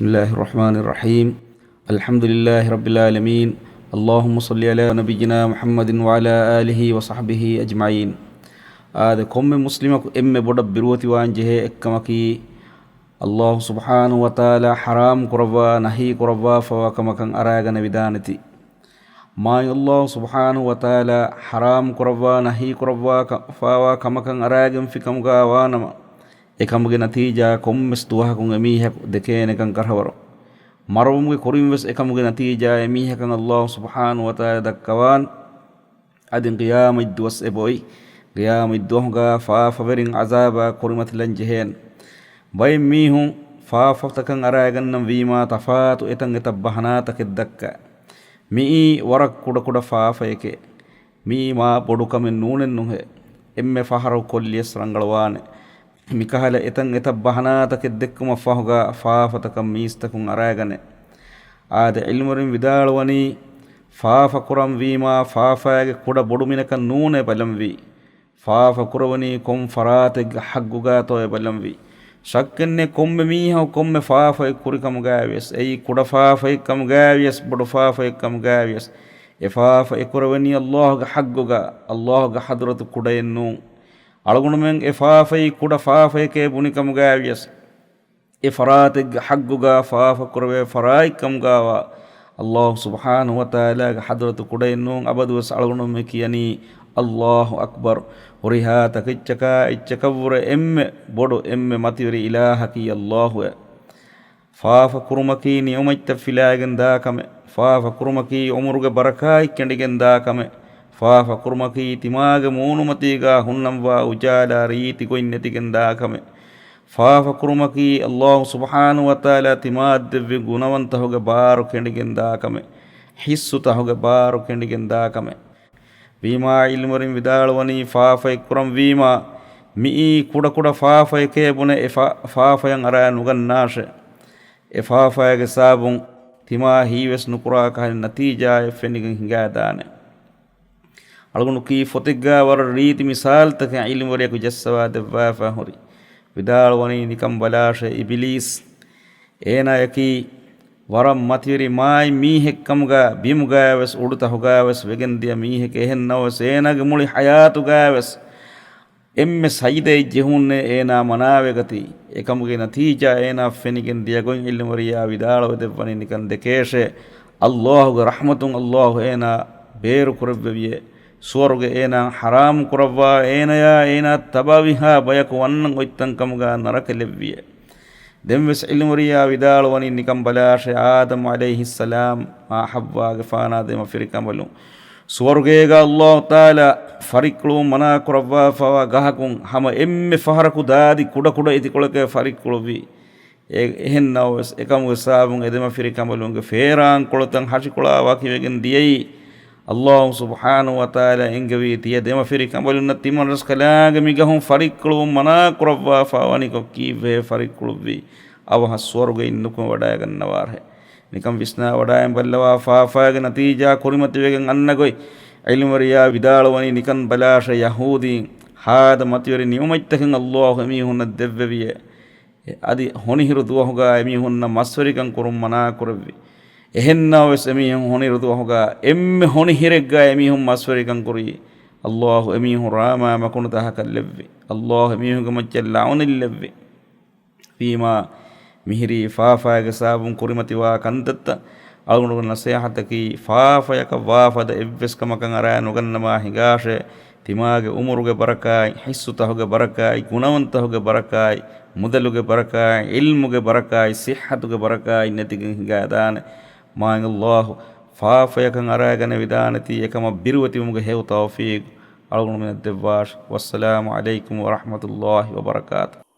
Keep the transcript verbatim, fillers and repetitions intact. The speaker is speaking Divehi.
بسم الله الرحمن الرحيم. الحمد لله رب العالمين. اللهم صل على نبينا محمد وعلى آله وصحبه أجمعين. އާދެ، ކޮންމެ މުސްލިމަކު އެންމެ ބޮޑަށް ބިރުވެތިވާން ޖެހޭ އެއްކަމަކީ، އައްލާހު ސުބްޙާނަހު ވަތަޢާލާ ޙަރާމް ކުރައްވާ، ނަހީ ކުރައްވާފައިވާ ކަމަކަށް އަރާގަނެވިދާނެތީ. މާތް އައްލާހު ސުބްޙާނަހު ވަތަޢާލާ ޙަރާމް ކުރައްވާ، ނަހީ ކުރައްވާ ކަ-، ފައިވާ ކަމަކަށް އަރާގެންފި ކަމުގަ ވާނަމަ، އެކަމުގެ ނަތީޖާ ކޮންމެސް ދުވަހަކުން އެމީހަކު ދެކޭނެކަން ކަށަވަރު. މަރުވުމުގެ ކުރިން ވެސް އެކަމުގެ ނަތީޖާ އެމީހަކަށް އައްލާހު ސުބްޙާނަހު ވަތަޢާލާ ދައްކަވާން. އަދި ޤިޔާމަތް ދުވަސް އެބައޮތް. ޤިޔާމަތް ދުވަހުގަ ފާފަވެރިން ޢަޒާބާ ކުރިމަތިލަން ޖެހޭނެ. ބައެއް މީހުން ފާފަތަކަށް އަރާގަންނަން ވީމާ ތަފާތު އެތަން އެތައް ބަހަނާތަކެއް ދައްކާ. މިއީ ވަރަށް ކުޑަކުޑަ ފާފައެކޭ. މިއީ މާ ބޮޑު ކަމެއް ނޫނެއްނުހޭ. އެންމެ ފަހަރަކު ކޮށްލިޔަސް ރަނގަޅުވާނެ. މިކަހަލަ އެތަން އެތައް ބަހަނާތަކެއް ދެއްކުމަށް ފަހުގަ ފާފަތަކަށް މީސްތަކުން އަރާގަނެ. އާދެ، ޢިލްމުވެރިން ވިދާޅުވަނީ، ފާފަ ކުރަން ވީމާ ފާފައިގެ ކުޑަ ބޮޑުމިނަކަށް ނޫނޭ ބަލަންވީ. ފާފަ ކުރެވެނީ ކޮން ފަރާތެއްގެ ޙައްގުގަތޯއޭ ބަލަންވީ. ޝައްކެއްނެތް، ކޮންމެ މީހަކު ކޮންމެ ފާފައެއް ކުރިކަމުގައިވިޔަސް، އެއީ ކުޑަ ފާފައެއްކަމުގައިވިޔަސް، ބޮޑު ފާފައެއްކަމުގައިވިޔަސް، އެ ފާފަ އެކުރެވެނީ އައްލާހުގެ ޙައްގުގަ، އައްލާހުގެ ޙަޟްރަތު ކުޑައެއް ނޫން. އަޅުގަނޑުމެން އެ ފާފައީ ކުޑަ ފާފައެކޭ ބުނިކަމުގައިވިޔަސް، އެ ފަރާތެއްގެ ޙައްގުގަ ފާފަ ކުރެވޭ ފަރާތެއްކަމުގަވާ، އައްލާހު ސުބްޙާނަހު ވަތަޢާލާގެ ޙަޟްރަތު ކުޑައެއް ނޫން. އަބަދުވެސް އަޅުގަނޑުމެން ކިޔަނީ، އައްލާހު އަކްބަރު. ހުރިހާ ތަކެއްޗަކާ އެއްޗަކަށްވުރެ އެންމެ ބޮޑު، އެންމެ މަތިވެރި އިލާހަކީ އައްލާހުއޭ. ފާފަ ކުރުމަކީ ނިޢުމަތްތައް ފިލާގެން ދާ ކަމެއް. ފާފަ ކުރުމަކީ ޢުމުރުގެ ބަރަކާތް ކެނޑިގެން ދާ ކަމެއް. ފާފަ ކުރުމަކީ ތިމާގެ މޫނުމަތީގަ ހުންނަންވާ އުޖާލާ ރީތި ގޮތް ނެތިގެން ދާ ކަމެއް. ފާފަ ކުރުމަކީ އައްލާހު ސުބްޙާނަހު ވަތަޢާލާ ތިމާއަށް ދެއްވި ގުނަވަންތަހުގެ ބާރު ކެނޑިގެން ދާ ކަމެއް. ޙިއްޞުތަހުގެ ބާރު ކެނޑިގެން ދާ ކަމެއް. ވީމާ، ޢިލްމުވެރިން ވިދާޅުވަނީ، ފާފައެއް ކުރަން ވީމާ، މިއީ ކުޑަކުޑަ ފާފައެކޭ ބުނެ އެ ފާ-، ފާފަޔަށް އަރާ ނުގަންނާށޭ. އެ ފާފައިގެ ސަބަބުން ތިމާ ހީވެސް ނުކުރާ ކަހަލަ ނަތީޖާއެއް ފެނިގެން ހިނގާދާނެ. އަޅުގަނޑު ކީ ފޮތެއްގަ ވަރަށް ރީތި މިސާލުތަކެއް ޢިލްމުވެރިޔަކު ޖައްސަވާ ދެއްވާފަ ހުރި. ވިދާޅުވަނީ، ނިކަން ބަލާށޭ، އިބިލީސް އޭނާޔަކީ ވަރަށް މަތިވެރި މާތް މީހެއްކަމުގަ ބިމުގައިވެސް އުޑުތަހުގައިވެސް ވެގެންދިޔަ މީހެކޭ. އެހެންނަމަވެސް އޭނާގެ މުޅި ޙަޔާތުގައިވެސް އެންމެ ސަޖިދައެއް ޖެހުންނޭ އޭނާ މަނާވެގަތީ. އެކަމުގެ ނަތީޖާ އޭނާ ފެނިގެން ދިޔަގޮތް ޢިލްމުވެރިޔާ ވިދާޅުވެދެއްވަނީ ނިކަން ދެކޭށޭ. އައްލާހުގެ ރަޙްމަތުން އައްލާހު އޭނާ ބޭރުކުރެއްވެވިޔޭ. ސުވަރުގެ އޭނާ ޙަރާމް ކުރައްވާ، އޭނަޔާ އޭނާ ތަބާވިހާ ބަޔަކު ވަންނަން އޮތްތަން ކަމުގަ ނަރަކަ ލެއްވިޔޭ. ދެންވެސް ޢިލްމުވެރިޔާ ވިދާޅުވަނީ ނިކަން ބަލާށޭ، އާދަމް ޢަލައިހިއްސަލާމް އާ ޙައްވާގެފާނާ ދެމަފިރިކަނބަލުން ސުވަރުގޭގަ އައްލާހު ތަޢާލާ ފަރިއްކުޅުވުން މަނާ ކުރައްވާފައިވާ ގަހަކުން ހަމަ އެންމެ ފަހަރަކު ދާދި ކުޑަކުޑަ އިތިކޮޅެކޭ ފަރިއްކުޅުއްވީ. އެ-، އެހެން ނަމަވެސް، އެކަމުގެ ސަބަބުން އެ ދެމަފިރިކަނބަލުންގެ ފޭރާންކޮޅުތައް ހަށިކޮޅާ ވަކިވެގެން ދިޔައީ. އައްލާހު ސުބްޙާނަހު ވަތަޢާލާ އެންގެވީ ތިޔަ ދެމަފިރިކަނބަލުންނަށް ތިމަންރަސްކަލާނގެ މިގަހުން ފަރިއްކުޅުވުން މަނާ ކުރައްވާފަ ވަނިކޮށް ކީއްވެހޭ ފަރިއްކުޅުއްވީ؟ އަވަހަށް ސުވަރުގެއިން ނުކުމެވަޑައިގަންނަވާށޭ. ނިކަން ވިސްނާވަޑައިން ބައްލަވާ ފާފައިގެ ނަތީޖާ ކުރިމަތިވެގެން އަންނަ ގޮތް. ޢިލްމުވެރިޔާ ވިދާޅުވަނީ ނިކަން ބަލާށޭ، ޔަހޫދީން ހާދަ މަތިވެރި ނިޢުމަތްތަކެއް އައްލާހު އެމީހުންނަށް ދެއްވެވިޔޭ. އަދި ހޮނިހިރު ދުވަހުގަ އެމީހުންނަށް މަސްވެރިކަން ކުރުން މަނާކުރެއްވި. އެހެންނަމަވެސް އެމީހުން ހޮނިހިރު ދުވަހުގަ އެންމެ ހޮނިހިރެއްގަ އެމީހުން މަސްވެރިކަން ކުރީ. އައްލާހު އެމީހުން ރާމާ މަކުނު ތަހަކަށް ލެއްވި. އައްލާހު އެމީހުންގެ މައްޗަށް ލަޢުނަތް ލެއްވި. ވީމާ، މިހިރީ ފާފައިގެ ސަބަބުން ކުރިމަތިވާ ކަންތައްތައް. އަޅުގަނޑުގެ ނަސޭހަތަކީ، ފާފަޔަކަށް ވާފަދަ އެއްވެސް ކަމަކަށް އަރާ ނުގަންނަމާ ހިނގާށޭ. ތިމާގެ އުމުރުގެ ބަރަކާތް، ޙިއްޞުތަހުގެ ބަރަކާތް، ގުނަވަންތަހުގެ ބަރަކާތް، މުދަލުގެ ބަރަކާތް، ޢިލްމުގެ ބަރަކާތް، ޞިއްޙަތުގެ ބަރަކާތް ނެތިގެން ހިނގާދާނެ. މާތް އައްލާހު ފާފަޔަކަށް އަރާގަނެވިދާނެތީ، އެކަމަށް ބިރުވެތިވުމުގެ ހެޔޮ ތައުފީޤު އަޅުގަނޑުމެންނަށް ދެއްވާށި. ވައްސަލާމު ޢަލައިކުމް ވަރަޙްމަތުﷲި ވަބަރަކާތުހު.